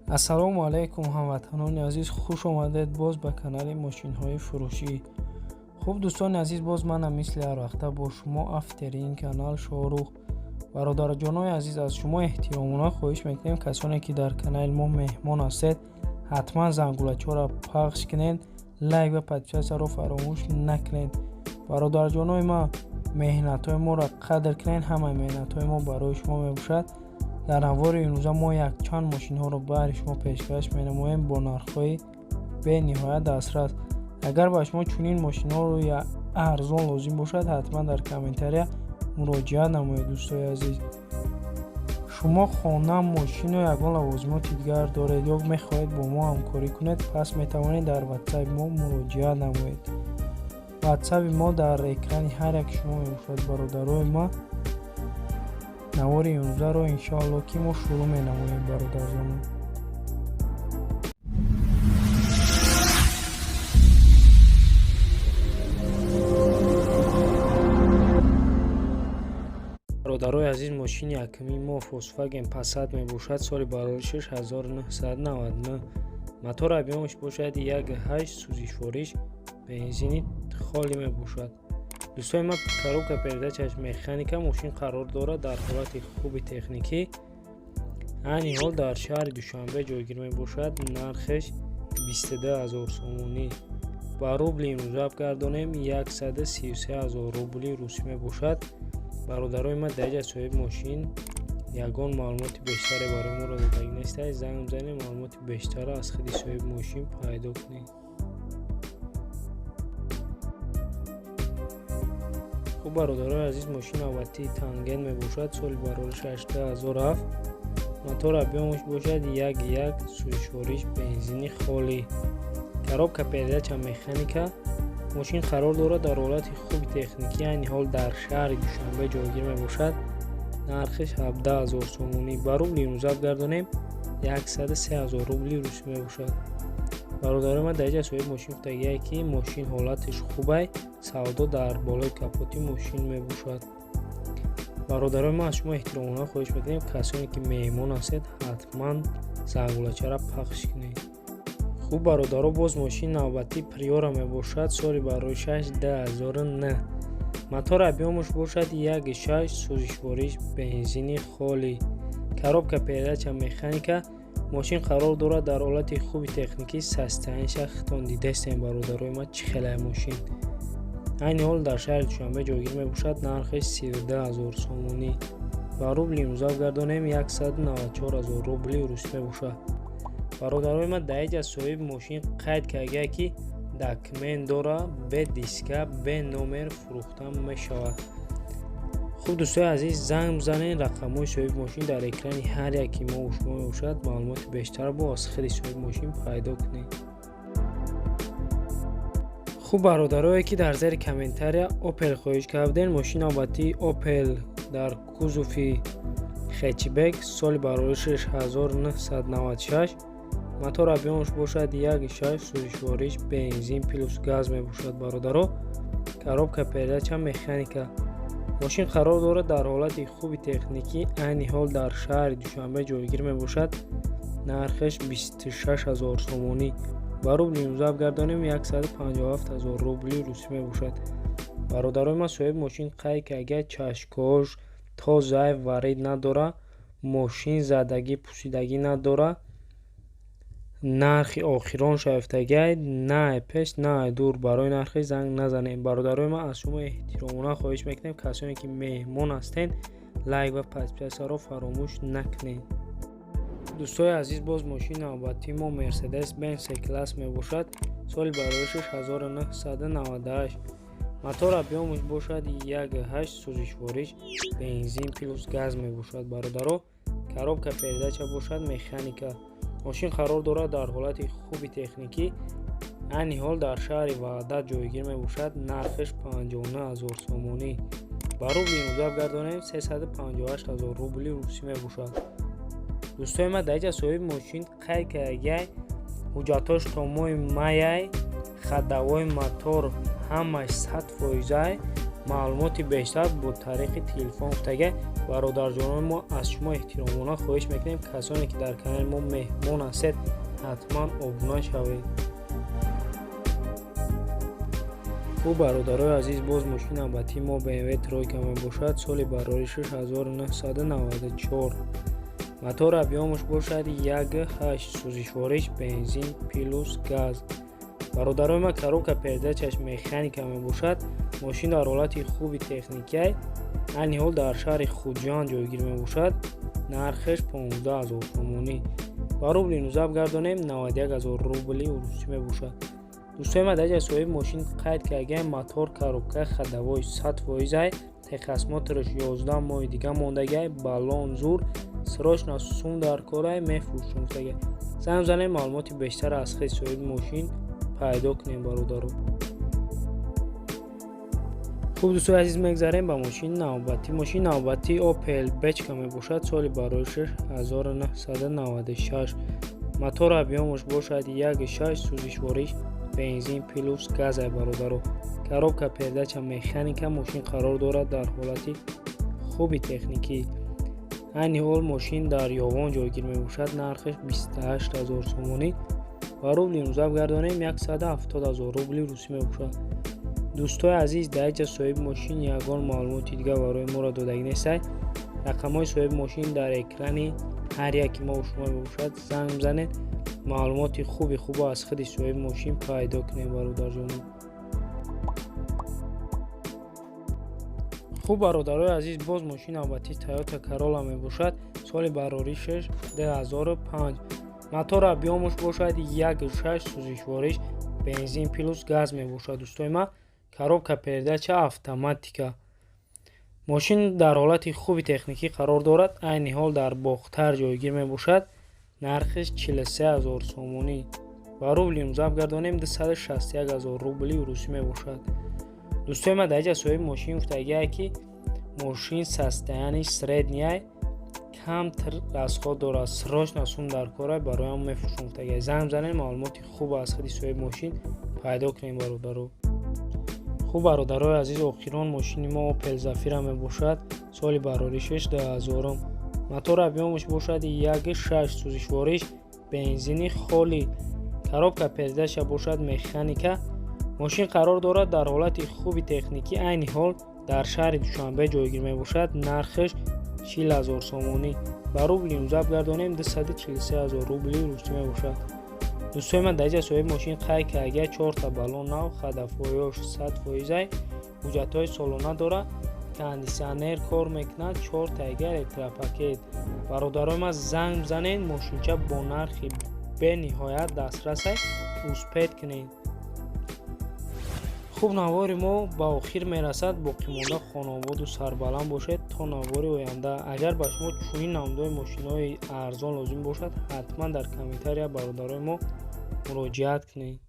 Ассалому алайкум, ҳамватанони азиз, хуш омадед боз ба канали мошинҳои фурӯшӣ. Хуб, дӯстони азиз, боз манам мисли ҳарвақта бо шумо, автори ин канал Шоҳрух. Бародарҷонои азиз, аз шумо эҳтиромона хоҳиш мекунем, касоне ки дар канали мо меҳмон ҳастед, ҳатман зангулачаро пахш кунед, лайк ва подписаться-ро фаромӯш накунед. Бародарҷонои ман, меҳнатҳои моро қадр кунед, ҳамаи меҳнатҳои мо барои шумо мебошад. Дар навори имрӯза мо якчанд мошинҳоро баҳри шумо пешкаш менамоем бо нархҳои бениҳоят дастрас. Агар ба шумо чунин мошинҳоро арзон лозим бошад, ҳатман дар комментария муроҷиат намоед. Дӯстои азиз, шумо хона, мошину ягон лавозимоти дигар доред ё мехоҳед бо мо ҳамкорӣ кунед, пас метавонед дар ватсапи мо муроҷиат намоед. Ватсапи мо дар экрани ҳар яки шумо мебошад. Бародарои ма, навори имрӯзаро иншоалло ки мо шурӯъ менамоем, бародарҷонон. Бародарои азиз, мошини якумии мо Volkswagen Passat мебошад, соли бароришаш 1999, мотор объём аш бошад 1.8, сӯзишвориш бензини холӣ мебошад. Дӯстои ман, коробка передач аш механика, мошин қарор дорад дар ҳолати хуби техникӣ, айни ҳол дар шаҳри Душанбе ҷойгир мебошад. Нархеш 22 ҳазор сомонӣ, ба рубли имрӯза гардонем, 133 ҳазор рубли русӣ мебошад. Бародарои ман, дар инҷа соҳиби мошин ягон маълумоти бештаре барои моро додагӣ нестад. Занг бизанед, маълумоти бештарро аз худи соҳиби мошин пайдо кунед. Хуб, бародарои азиз, мошини навбатии Тангент мебошад, соли бароришаш 2007, мотор объём аш бошад 1.1, сӯзишвориш бензини холӣ, коробка передача механика. Мошин қарор дорад дар ҳолати хуби техникӣ, айни ҳол дар шаҳри Душанбе ҷойгир мебошад. Нархиш 17 ҳазор сомонӣ, ба рубли имрӯза гардонем, 103 ҳазор рубли русӣ мебошад. Бародарои ман, дар инҷа соҳиби мошин гуфтагие, ки мошин ҳолаташ хубай, савдо дар болои капоти мошин мебошад. Бародарои ман, аз шумо эҳтиромона хоҳиш мекунем, касоне ки меҳмон ҳастед, ҳатман зангулачаро пахш кунед. Хуб, бародаро, боз мошини навбатӣ Приора мебошад, соли бароришаш 2009, мотор объём аш бошад 1.6, сӯзишвориш бензини холӣ, коробка передача механика. Мошин қарор дорад дар ҳолати хуби техникӣ, состояние ша худтон дидастем, бародарои ман, чӣ хелай мошин. Айни ҳол дар шаҳри Душанбе ҷойгир мебошад. Нархеш 32 ҳазор сомонӣ, ба рубли имрӯза гардонем, 194 ҳазор рубли русӣ мебошад. Бародарои ман, дар инҷа соҳиби мошин қайд кардагие, ки документ дора, бе диска, бе номер фурӯхта мешавад. Хуб, дӯстои азиз, занг бизанед, рақамҳои соҳиби мошин дар экрани ҳар яки мо шумо мебошад, маълумоти бештар бо аз худи соҳиби мошин пайдо кунед. Хуб, бародарое ки дар зери комментария Опел хоҳиш кардем, мошини навбатии Опел дар кузови хэтчбек, соли бароришаш 1996, мотор объём аш бошад 1.6, сӯзишвориш бензин плюс газ мебошад. Бародаро, коробка передача механика. Мошин қарор дорад дар ҳолати хуби техникӣ, айни ҳол дар шаҳри Душанбе ҷойгир мебошад. Нархеш 26 ҳазор сомонӣ, ба рубли имрӯза гардонем, 157 ҳазор рубли русӣ мебошад. Бародарои ман, соҳиби мошин қайд кардагия, чашкош тозай, варид надора, мошин задагӣ пусидагӣ надора. Нархи охирон шаёфтагиай, на ай пеш, на ай дур, барои нархи занг назанем. Бародарои ман, аз шумо эҳтиромона хоҳиш мекунем, касоне ки меҳмон ҳастед, лайк ва подписаться-ро фаромӯш накунед. Дӯстои азиз, боз мошини навбатии мо Мерседес Бенз С-класс мебошад, соли бароришаш 1998, мотор объём аш бошад 1.8, сӯзишвориш бензин плюс газ мебошад. Бародаро, коробка передача бошад механика. Мошин қарор дорад дар ҳолати хуби техникӣ, айни ҳол дар шаҳри Ваҳдат ҷойгир мебошад. Нархаш 59 ҳазор сомонӣ, ба рубли имрӯза гардонем, 358 ҳазор рубли русӣ мебошад. Дӯстои ман, дар инҷа соҳиби мошин қайд кардагиай, ҳуҷҷатҳош то моҳи майай, ходовой мотор ҳамаш 100 фоизай, маълумоти бештар бо тариқи телефон гуфтагиай. Бародарҷонони мо, аз шумо эҳтиромона хоҳиш мекунем, касоне ки дар канали мо меҳмон ҳастед, ҳатман обуна шавед. Хуб, бародарои азиз, боз мошини навбатии мо BMW тройка мебошад. Соли бароришаш 1994. Мотор объёмаш бошад 1.8, сӯзишвориш бензин плюс газ. Бародарои ма, коробка передачаш механика мебошад. Мошин дар ҳолати хуби техникиай, айни ҳол дар шаҳри Хуҷанд ҷойгир мебошад. Нархаш 15 000 сомонӣ. Ба рубли нузаб гардонем, 91 000 рубли русӣ мебошад. Дӯстои ма, дар ҷа соҳиби мошин қайд кардагаи, мотор, коробка, ходовой 100%-ай, техосмотраш 11 моҳи дига мондагиай, баллон зур, срочно сум дар корай, мефурӯшем гуфтагиай. Занг занем, маълумоти бештар аз худи соҳиби мошин пайдо кунем, бародаро. Хуб, дӯстои азиз, мегзарем ба мошини навбатӣ. Мошини навбатӣ Opel Бечка мебошад. Соли бароишаш 1996. Мотор объёмаш бошад 1.6, сӯзишвориш бензин плюс газай, бародаро. Коробка передача механика. Мошин қарор дорад дар ҳолати хуби техникӣ. Айни ҳол мошин дар Ёвон ҷойгир мебошад. Нархаш 28 000 сомонӣ. Ба рубли нузаб гардонем, 170 000 рубли русӣ мебошад. Дӯстои азиз, дар ҷа соҳиби мошин ягон маълумоти дигар барои моро додагӣ нестай. Рақамҳои соҳиби мошин дар экрани ҳар яки мо шумо мебошад. Занг бизанед, маълумоти хуби хубо аз худи соҳиби мошин пайдо кунем, бародарҷонон. Хуб, бародарои азиз, боз мошини навбатии Toyota Corolla мебошад. Соли бароришаш 2005. Мотор объёмаш бошад 1.6, сӯзишвориш бензин плюс газ мебошад, дӯстои ма. Коробка передача автоматика. Мошин дар ҳолати хуби техникӣ қарор дорад. Айни ҳол дар Бохтар ҷойгир мебошад. Нархиш 43 000 сомонӣ. Ба рубли музаб гардонем, 261 000 рубли русӣ мебошад. Дӯстои ма, дар ҷа соҳиби мошин гуфтагиае, ки мошин состояние средний, камтар расход дорад, срочно сум дар корай, бароям мефурӯшам гуфтагиае. Занг бизанед, маълумоти хуб аз худи соҳиби мошин пайдо кунем, бародаро. Хуб, бародарои азиз, охирон мошини мо Opel Zafira мебошад. Соли бароришаш 2000. Мотор объёмаш бошад 1.6, сӯзишвориш бензини холӣ. Коробка передача бошад механика. Мошин қарор дорад дар ҳолати хуби техникӣ, айни ҳол дар шаҳри Душанбе ҷойгир мебошад. Нархаш 40 000 сомонӣ. Ба рубли музаб гардонем, 243 000 рубли русӣ мебошад. Дӯстои ман, дар ҷа соҳиби мошин қайд карда, 4та баллон нав, ходовойош 100%-ай, ҳуҷҷатҳои солона дорад, кондитсионер кор мекунад, 4 тайга электропакет. Бародарои ман, занг бизанед, мошинча бо нархи бениҳоят дастрасай, успеть кунед. Хуб, навори мо ба охир мерасад. Боқимонда хонободу сарбаланд бошед то навори оянда. Агар ба шумо чунин намудҳои мошинҳои арзон лозим бошад, ҳатман дар комментария бародарои мо муроҷиат кунед.